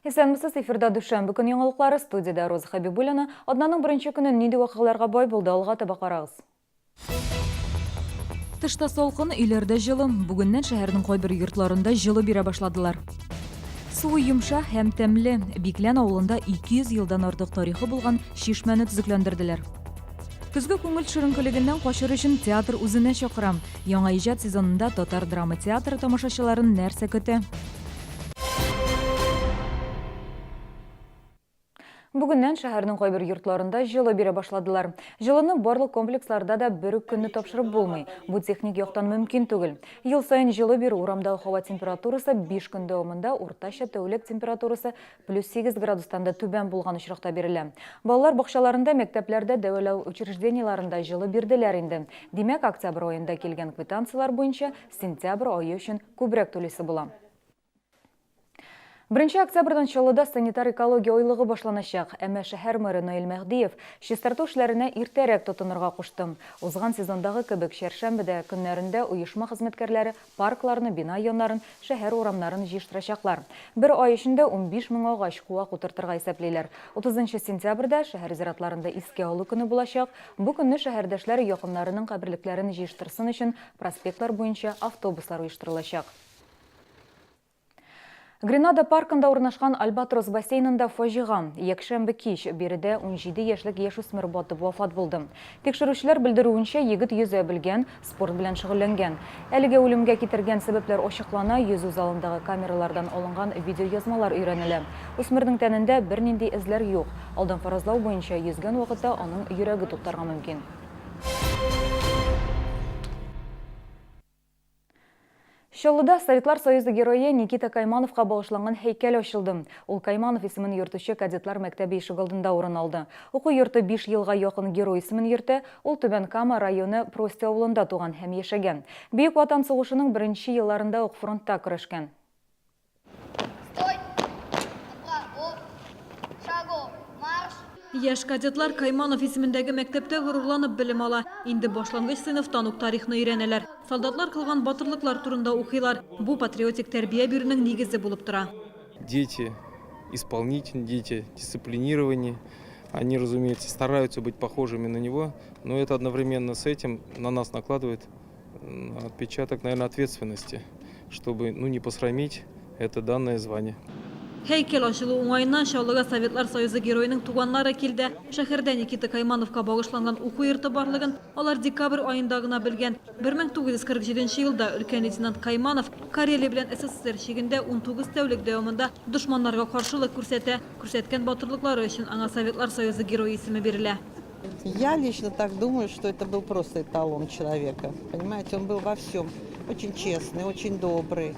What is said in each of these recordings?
Исәнмесез, эфирда дүшәмбе көн яңалыклары, студиядә Роза Хәбибуллина. Атнаның беренче көне нинди вакыйгаларга бай булды, алга таба карагыз. Тышта салкын, өйләрдә җылы. Бүгеннән шәһәрнең кайбер йортларында җылы бирә башладылар. Суы йомшак һәм тәмле. Биклән авылында 200 елдан артык тарихы булган чишмәне төзекләндерделәр. Көзге күңел төшеренкелегеннән качыр өчен театр үзенә чакыра. Яңа иҗат сезонында татар драма театры тамашачыларын нәрсә көтә? Бүгеннән шәһәрнең кайбер йортларында җылы бирә башладылар. Җылыны барлык комплексларда да бер үк көнне тапшырып булмый. Бу техник яктан мөмкин түгел. Ел саен җылы бирү урамдагы һава температурасы 5 көн дәвамында уртача тәүлек температурасы плюс 8 градустан да түбән булган очракта бирелә. Балалар бакчаларында, мәктәпләрдә, дәвалау учреждениеләрендә җылы бирделәр инде. Димәк, октябрь аенда килгән квитанцияләр буенча сентябрь ае өчен күбрәк түлисе була. Беренче октябрьдән Чаллыда санитар-экология айлыгы башланачак. Әмма шәһәр мэры Наил Мәһдиев чистарту эшләренә иртәрәк тотынырга кушты. Узган сезондагы кебек, чәршәмбедә көннәрендә оешма хезмәткәрләре паркларны, бина яннарын, шәһәр урамнарын җыештырачаклар. Бер ай эчендә 15 мең агач, куак утыртырга исәплиләр. Утызынчы сентябрьдә шәһәр зиратларында искә алу көне булачак. Бу көнне шәһәрдәшләр якыннарының каберлекләрен җыештырсын өчен проспектлар буенча автобуслар оештырылачак. Гренада паркында урнашкан Альбатрос бассейнында фаҗига. Якшәмбе кич биредә 17 яшьлек яшүсмер батып вафат булды. Тикшерүчеләр белдерүенчә, егет йөзә белгән, спорт белән шөгыльләнгән. Әлегә үлемгә китергән сәбәпләр ачыклана, йөзү залындагы камералардан алынган видеоязмалар өйрәнелә. Үсмернең тәнендә бернинди эзләр юк. Алдан фаразлау буенча, йөзгән вакытта аның йөрәге туктарга мөмкин. Чаллыда Советлар Союзы Герое Никита Каймановка багышланган һәйкәл ачылды. Ул Кайманов исемен йөртүче кадетлар мәктәбе ишегалдында урын алды. Уку йорты биш елга якын герой исемен йөртә, ул Түбән Кама районы Прости авылында туган һәм яшәгән. Бөек Ватан сугышының беренче елларында ук фронтта көрәшкән. Стой! Направо! Шагом марш! Яшь кадетлар Кайманов исемендәге мәктәптә горурланып белем ала. Инде башлангыч сыйныфтан ук тарихны өйрәнәләр. Солдатлар кылган батырлыклар турында укыйлар. Бу патриотик тәрбия бирүнең нигезе булып тора. Дети исполнительны, дети дисциплинированы. Они, разумеется, стараются быть похожими на него, но это одновременно с этим на нас накладывает отпечаток, наверное, ответственности, чтобы, ну, не посрамить это данное звание. Һәйкәл ачылу уңаеннан Чаллыга Советлар Союзы Героеның туганнары килде. Шәһәрдә Никита Каймановка багышланган уку йорты барлыгын алар декабрь аенда гына белгән. 1947 елда өлкән лейтенант Кайманов Карелия белән СССР чигендә 19 тәүлек дәвамында дошманнарга каршылык күрсәтә. Күрсәткән батырлыклары өчен аңа Советлар Союзы Герое исеме бирелә. Я лично так думаю, что это был просто эталон человека. Понимаете, он был во всем очень честный, очень добрый.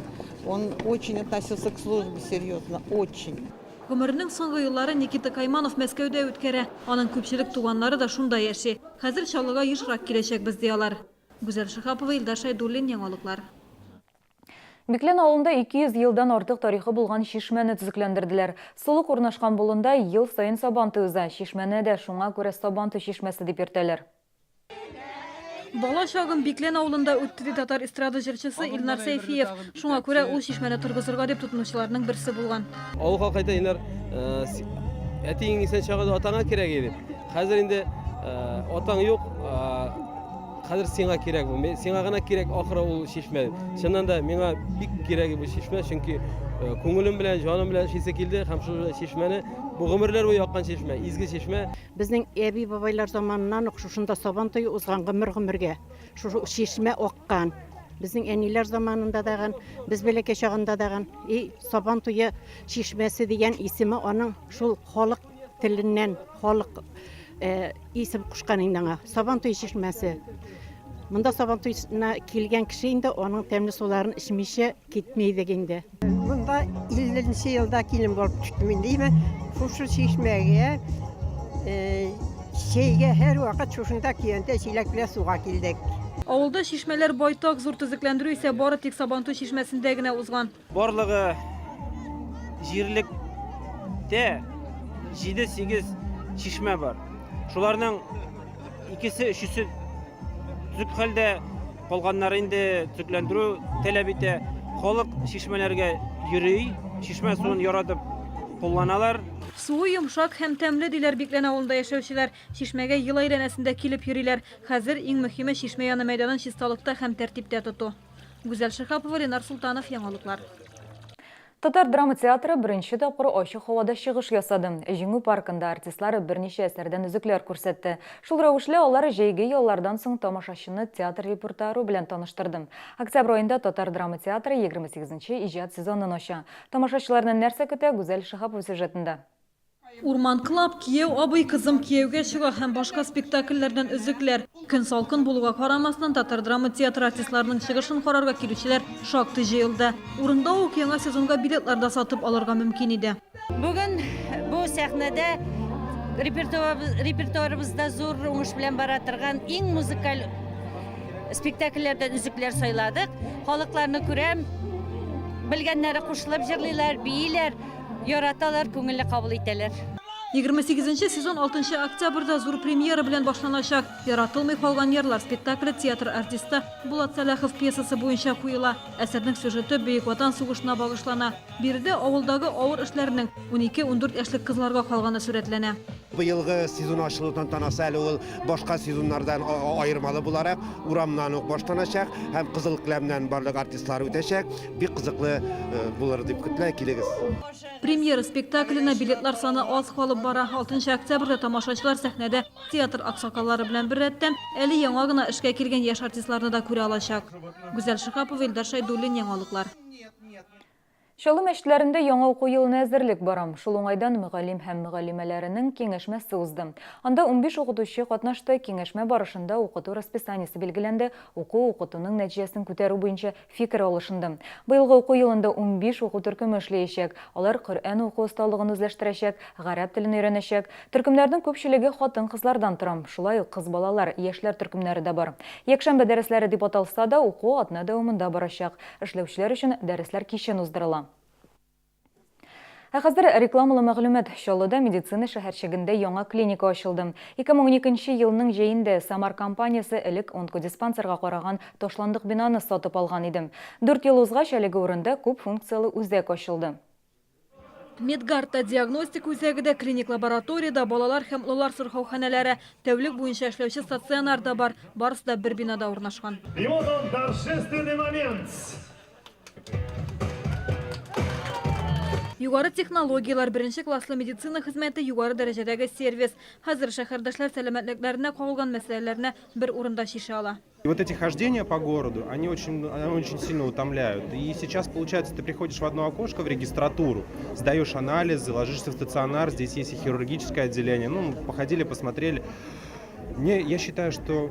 Он очень относился к службе серьезно, очень. Гомеренең соңгы елларын Никита Кайманов Мәскәүдә үткәрә. Аның күпчелек туганнары да шунда яши. Хәзер Чаллыга ешрак киләчәкбез, ди алар. Гүзәл Шиһапова, Илдар Шәйдуллин, Яңалыклар. Биклән авылында 200 елдан артык тарихы булган чишмәне төзекләндерделәр. Сулык урнашкан болында ел саен Сабантуй уза. Чишмәне дә шуңа күрә Сабантуй чишмәсе дип йөртәләр. Бала чагым Биклән авылында үтте, ди татар эстрада җырчысы Илнар Сәйфиев. Шуңа күрә ул чишмәне торгызырга дип тотынучыларның берсе булган. Авыл халкы әйтә, Илнар, әтиең исән чагында атаңа кирәк иде. Хәзер инде атаң юк, Хәзер сиңа кирәк бу. Сиңа гына кирәк ахыры ул чишмә. Чыннан да миңа бик кирәк бу чишмә, чөнки э, күңелем белән, җаным белән эшлисе килде һәм шул чишмәне бу гомерләр буе аккан чишмә, изге чишмә. Безнең әби-бабайлар заманыннан ук шушында Сабан туе узган гомер-гомергә. Шушы чишмә аккан. Безнең әниләр заманында дагын, без бәләкәй чагында дагын. И Сабан туе чишмәсе дигән исеме аның шул халык теленнән халык э, исем кушкан инде аңа. Сабан туе чишмәсе. Монда Сабан туена килгән кеше инде аның тәмле суларын эчмичә китми идек инде. Монда 50 елда килен булып төштем инде. Име шушы чишмәгә э, чәйгә һәрвакыт шушында көянтә чиләк белән суга килдек. Авылда чишмәләр байтак, зур төзекләндерү исә бары тик Сабантуй чишмәсендә генә узган. Барлыгы җирлектә 7-8 чишмә бар. Шуларның икесе, өчесе төзек хәлдә, калганнары инде төзекләндерү таләп итә. Халык чишмәләргә йөри, чишмә суын яратып Кулланалар. Суы йомшак һәм тәмле, диләр Биклән авылында яшәүчеләр. Чишмәгә ел әйләнәсендә килеп йөриләр. Хәзер иң мөһиме, чишмә яны мәйданын чисталыкта һәм тәртиптә тоту. Гүзәл Шиһапова, Ленар Солтанов, Яңалыклар. Татар драма театры беренче тапкыр ачык һавада чыгыш ясады. Җиңү паркында артистлар берничә әсәрдән өзекләр күрсәтте. Шул рәвешле алар җәйге яллардан соң тамашачыны театр репертуары белән таныштырды. Октябрь аенда Татар драма театры 28 нче иҗат сезонын ача. Тамашачыларны нәрсә көтә, Гүзәл Шиһапова сюжетында. Урман клаб, Кияү абый, Кызым кияүгә чыга һәм башка спектакльләрдән өзекләр. Көн салкын булуга карамастан, Татар драма театры артистларының чыгышын карарга килүчеләр шактый җыелды. Урында ук яңа сезонга билетлар да сатып алырга мөмкин иде. Бүген бу сәхнәдә репертуарыбызда зур уңыш белән бара торган иң музыкаль спектакльләрдән өзекләр сайладык. Халыкларны күрәм, белгәннәре кушылып җырлыйлар, бииләр. Яраталар, күңелле кабул итәләр. 28 нче сезон алтынчы октябрьдә зур премьера белән башланачак. Яратылмый калган ярлар спектакле театр артисты Булат Сәлахов пьесасы буенча куела. Әсәрнең сюжеты Бөек Ватан сугышына багышлана. Биредә авылдагы авыр эшләрнең унике-ундүрт яшьлек кызларга калганы сурәтләнә. Быелгы сезон ачылу тантанасы әле ул башка сезоннардан аермалы буларак урамнан ук башланачак һәм кызыл келәмнән барлык артистлар үтәчәк. Бик кызыклы булыр дип көтелә, килегез. Премьера спектакленә билетлар саны аз калып бара. Алтынчы октябрьдә тамашачылар сәхнәдә театр аксакаллары белән беррәттән, әле яңа гына эшкә килгән яшь артистларны да күрә алачак. Гүзәл Шиһапова, Илдар Шәйдуллин, Яңалыклар. Чаллы мәчетләрендә яңа уку елына әзерлек бара. Шул уңайдан мөгаллим һәм мөгаллимәләренең киңәшмәсе узды. Анда унбиш укытучы катнашты, киңәшмә барышында укыту расписаниесе билгеләнде, уку-укытуның нәтиҗәсен күтәрү буенча фикер алышынды. Быелгы уку елында унбиш уку төркеме эшләячәк. Алар Коръән уку осталыгын үзләштерәчәк, гарәп телен өйрәнәчәк. Төркемнәрнең күпчелеге хатын-кызлардан тора. Шулай ук кыз балалар, яшьләр төркемнәре дә бар. Якшәмбе дәресләре дип аталса да, уку атна дәвамында барачак. Эшләүчеләр өчен дәресләр кичен уздырыла. Ә хәзер рекламалы мәгълүмат. Чаллыда медицина шәһәрчегендә яңа клиника ачылды. 2012 нче елның җәендә Самар компаниясе элек онкодиспансерга караган ташландык бинаны сатып алган иде. Дүрт ел узгач, әлеге урында күп функцияле үзәк ачылды. Медгардта диагностика үзәге дә, клиник лаборатория дә, балалар һәм олылар сырхауханәләре, тәүлек буенча эшләүче стационар да бар. Барысы да бер бинада урнашкан. И вот он, торжественный момент! Югары технологияләр, беренче класслы медицина хезмәте, югары дәрәҗәдәге сервис. Хәзер шәһәрдәшләр сәламәтлекләренә кагылган мәсьәләләрне бер урында чишә ала. И вот эти хождения по городу, они очень, очень сильно утомляют. И сейчас, получается, ты приходишь в одно окошко, в регистратуру, сдаешь анализы, ложишься в стационар, здесь есть и хирургическое отделение. Ну, походили, посмотрели. Мне, я считаю, что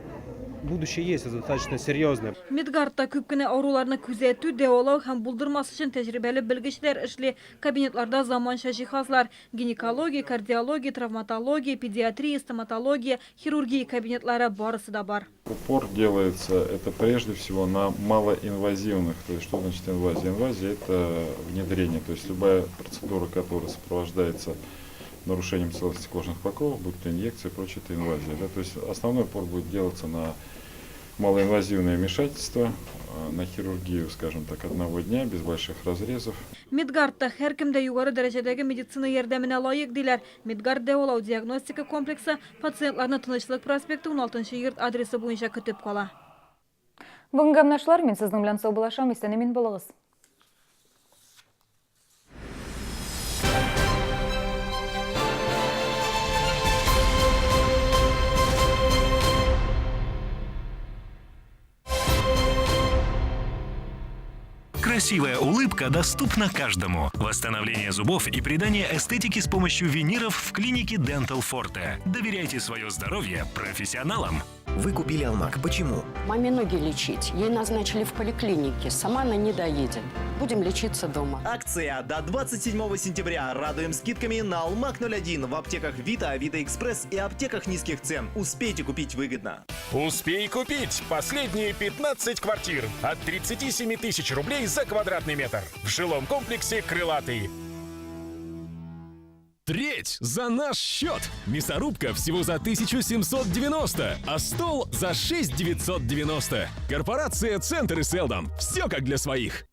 будущее есть, это достаточно серьезное. Медгардта күп кенә авыруларны күзәтү, дәвалау һәм булдырмас өчен тәҗрибәле белгечләр эшли. Кабинетларда заманча җиһазлар, гинекология, кардиология, травматология, педиатрия, стоматология, хирургия кабинетлары, барысы да бар. Упор делается это прежде всего на малоинвазивных. То есть что значит инвазия? Инвазия это внедрение, то есть любая процедура, которая сопровождается нарушением целостности кожных покровов, будь то инъекции и прочее, это инвазия. Да? То есть основной упор будет делаться на малоинвазивное вмешательство, на хирургию, скажем так, одного дня, без больших разрезов. Медгардта һәркем дә югары дәрәҗәдәге медицина ярдәменә лаек, диләр. Медгард дәвалау-диагностика комплексы пациентларны Тынычлык проспекты уналтынчы йорт адресы буенча көтеп кала. Бүгенгә менә шулар, мин сезнең белән саубуллашам, исән-имин булыгыз. Красивая улыбка доступна каждому. Восстановление зубов и придание эстетики с помощью виниров в клинике Dental Forte. Доверяйте свое здоровье профессионалам. Вы купили Алмак. Почему? Маме ноги лечить. Ей назначили в поликлинике. Сама она не доедет. Будем лечиться дома. Акция до 27 сентября. Радуем скидками на Алмак 01 в аптеках Вита, Вита Экспресс и аптеках низких цен. Успейте купить выгодно. Успей купить последние 15 квартир от 37 тысяч рублей за квадратный метр в жилом комплексе «Крылатый». Треть за наш счет! Мясорубка всего за 1790, а стол за 6990. Корпорация «Центр» и «Селдом». Все как для своих.